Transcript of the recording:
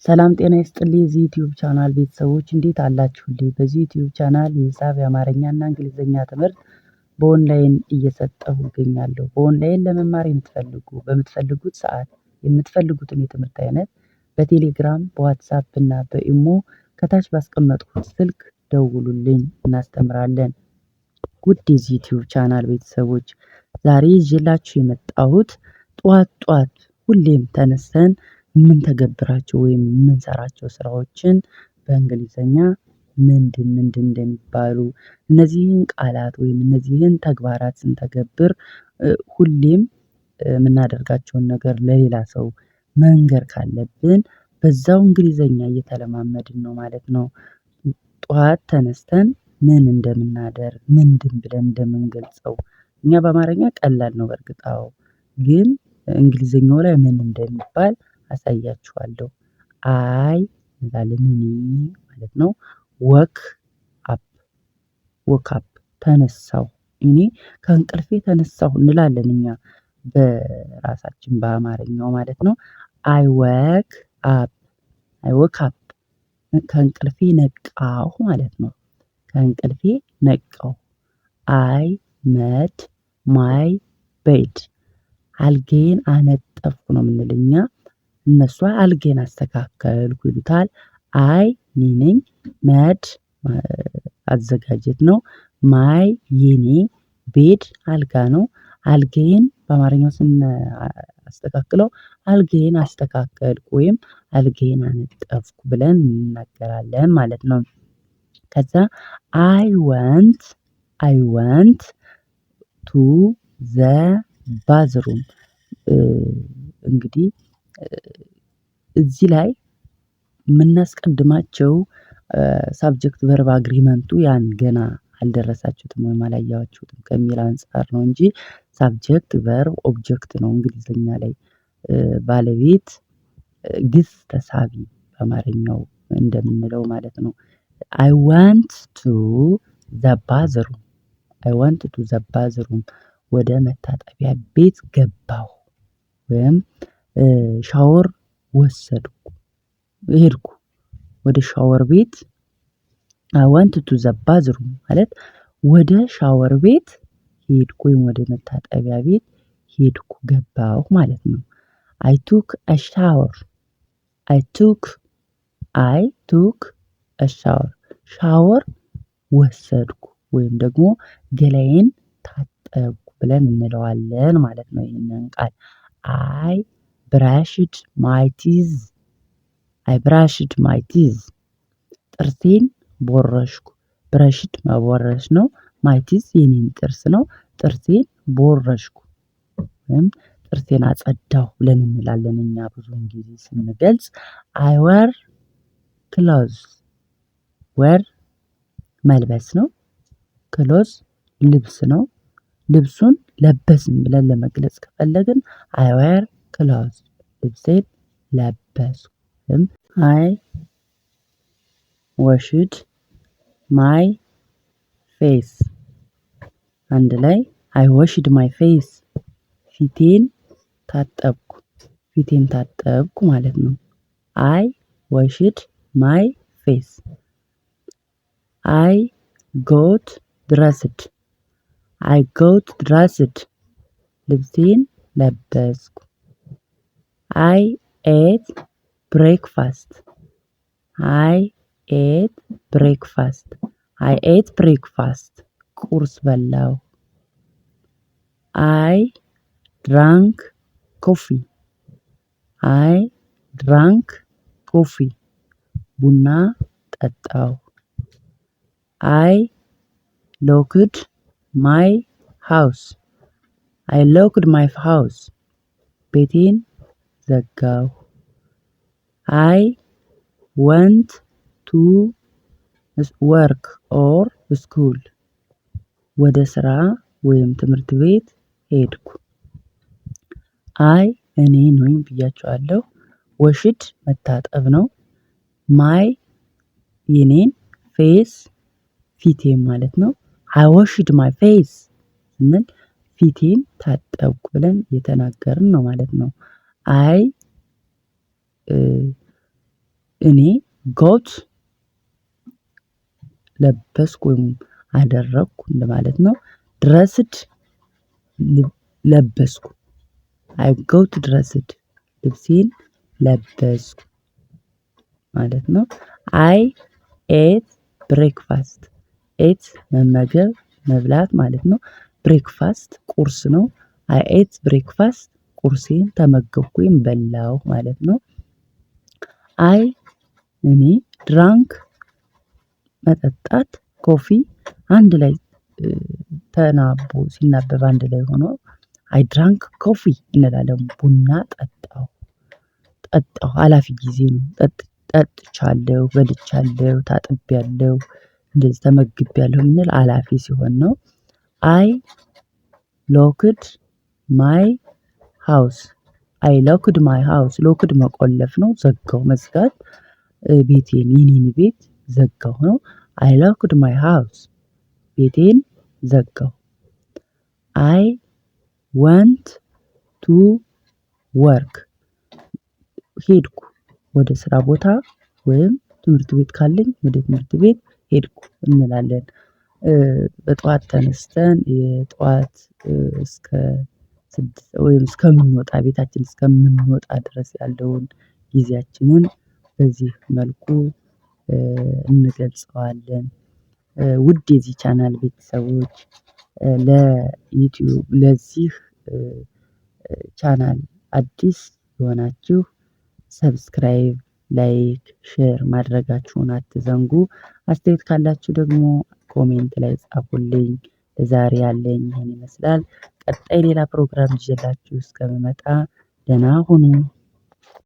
ሰላም ጤና ይስጥልኝ የዚህ ዩቲዩብ ቻናል ቤተሰቦች እንዴት አላችሁልኝ? በዚህ ዩቲዩብ ቻናል የሂሳብ የአማርኛና እንግሊዘኛ ትምህርት በኦንላይን እየሰጠሁ እገኛለሁ። በኦንላይን ለመማር የምትፈልጉ በምትፈልጉት ሰዓት የምትፈልጉትን የትምህርት አይነት በቴሌግራም በዋትሳፕ እና በኢሞ ከታች ባስቀመጥኩት ስልክ ደውሉልኝ እናስተምራለን። ውድ የዚህ ዩቲዩብ ቻናል ቤተሰቦች ዛሬ ይዤላችሁ የመጣሁት ጠዋት ጠዋት ሁሌም ተነስተን የምንተገብራቸው ወይም የምንሰራቸው ስራዎችን በእንግሊዘኛ ምንድን ምንድን እንደሚባሉ እነዚህን ቃላት ወይም እነዚህን ተግባራት ስንተገብር ሁሌም የምናደርጋቸውን ነገር ለሌላ ሰው መንገር ካለብን በዛው እንግሊዘኛ እየተለማመድን ነው ማለት ነው። ጠዋት ተነስተን ምን እንደምናደርግ ምንድን ብለን እንደምንገልጸው እኛ በአማርኛ ቀላል ነው። በእርግጥ አዎ ግን እንግሊዘኛው ላይ ምን እንደሚባል አሳያችኋለሁ። I እንላለን እኔ ማለት ነው። Wake up wake up ተነሳሁ እኔ ከእንቅልፌ ተነሳሁ እንላለን እኛ በራሳችን በአማርኛው ማለት ነው። I wake up I wake up ከእንቅልፌ ነቃሁ ማለት ነው። ከእንቅልፌ ነቃሁ። I made my bed አልጋዬን አነጠፍኩ ነው የምንል እኛ። እነሱ አልጋዬን አስተካከልኩ ይሉታል። I እኔ ነኝ made ማዘጋጀት ነው። My የኔ bed አልጋ ነው። አልጋዬን በአማርኛው ስናስተካክለው አልጋዬን አስተካከልኩ ወይም አልጋዬን አነጠፍኩ ብለን እንናገራለን ማለት ነው። ከዛ I went I went to the bathroom። እንግዲህ እዚህ ላይ የምናስቀድማቸው subject verb agreement ኡ ያን ገና አልደረሳችሁትም ወይም አላያችሁትም ከሚል አንፃር ነው እንጂ subject verb object ነው። እንግሊዘኛ ላይ ባለቤት ግስ ተሳቢ በአማርኛው እንደምንለው ማለት ነው። I went to the bathroom I went to the bathroom ወደ መታጠቢያ ቤት ገባሁ። ወይም ሻወር ወሰድኩ ሄድኩ ወደ ሻወር ቤት። I went to the bathroom ማለት ወደ ሻወር ቤት ሄድኩ ወይም ወደ መታጠቢያ ቤት ሄድኩ ገባሁ ማለት ነው። I took a shower I took I took a shower ሻወር ወሰድኩ ወይም ደግሞ ገላዬን ታጠብኩ ብለን እንለዋለን ማለት ነው። ይህንን ቃል I brushed my teeth I brushed my teeth ጥርሴን ቦረሽኩ brushed መቦረሽ ነው። My teeth የኔን ጥርስ ነው። ጥርሴን ቦረሽኩ ወይም ጥርሴን አጸዳሁ ብለን እንላለን እኛ ብዙውን ጊዜ ስንገልጽ። I wear clothes wear መልበስ ነው። Clothes ልብስ ነው። ልብሱን ለበስን ብለን ለመግለጽ ከፈለግን I wear clothes ልብሴን ለበስኩ። I washed my face አንድ ላይ I washed my face ፊቴን ታጠብኩ ፊቴን ታጠብኩ ማለት ነው። I washed my face I got dressed I got dressed ልብሴን ለበስኩ። I ate breakfast I ate breakfast I ate breakfast ቁርስ በላሁ። I drank coffee I drank coffee ቡና ጠጣሁ። I locked my house I locked my house ቤቴን ዘጋሁ። I went to work or school ወደ ስራ ወይም ትምህርት ቤት ሄድኩ። I እኔ ነኝ ብያችኋለሁ። Washed መታጠብ ነው። My የኔን face ፊቴን ማለት ነው። I washed my face ስንል ፊቴን ታጠብኩ ብለን እየተናገርን ነው ማለት ነው። I እኔ got ለበስኩ ወይም አደረኩ እንደማለት ነው። Dressed ለበስኩ። I got dressed ልብሴን ለበስኩ ማለት ነው። I ate breakfast። Ate መመገብ፣ መብላት ማለት ነው። Breakfast ቁርስ ነው። I ate breakfast ቁርሴን ተመገብኩ ወይም በላሁ ማለት ነው። I እኔ drank መጠጣት coffee አንድ ላይ ተናቦ ሲናበብ አንድ ላይ ሆኖ I drank coffee እንላለን፣ ቡና ጠጣሁ። ጠጣሁ ሀላፊ ጊዜ ነው። ጠጥቻለሁ፣ በልቻለሁ፣ ታጥቤያለሁ፣ እንደዚህ ተመግቤያለሁ የምንል ሀላፊ ሲሆን ነው። I locked my house። I locked my house። Locked መቆለፍ ነው፣ ዘጋው፣ መዝጋት። ቤቴን፣ የኔን ቤት ዘጋሁ ነው። I locked my house ቤቴን ዘጋሁ። I went to work ሄድኩ ወደ ስራ ቦታ ወይም ትምህርት ቤት ካለኝ ወደ ትምህርት ቤት ሄድኩ እንላለን። በጠዋት ተነስተን የጠዋት እስከ 6 ወይም እስከምንወጣ፣ ቤታችን እስከምንወጣ ድረስ ያለውን ጊዜያችንን በዚህ መልኩ እንገልጸዋለን። ውድ የዚህ ቻናል ቤተሰቦች፣ ለዩቲዩብ ለዚህ ቻናል አዲስ የሆናችሁ subscribe፣ like፣ share ማድረጋችሁን አትዘንጉ። አስተያየት ካላችሁ ደግሞ comment ላይ ጻፉልኝ። ለዛሬ ያለኝ ይሄን ይመስላል። ቀጣይ ሌላ ፕሮግራም ይዤላችሁ እስከምመጣ ደህና ሁኑ።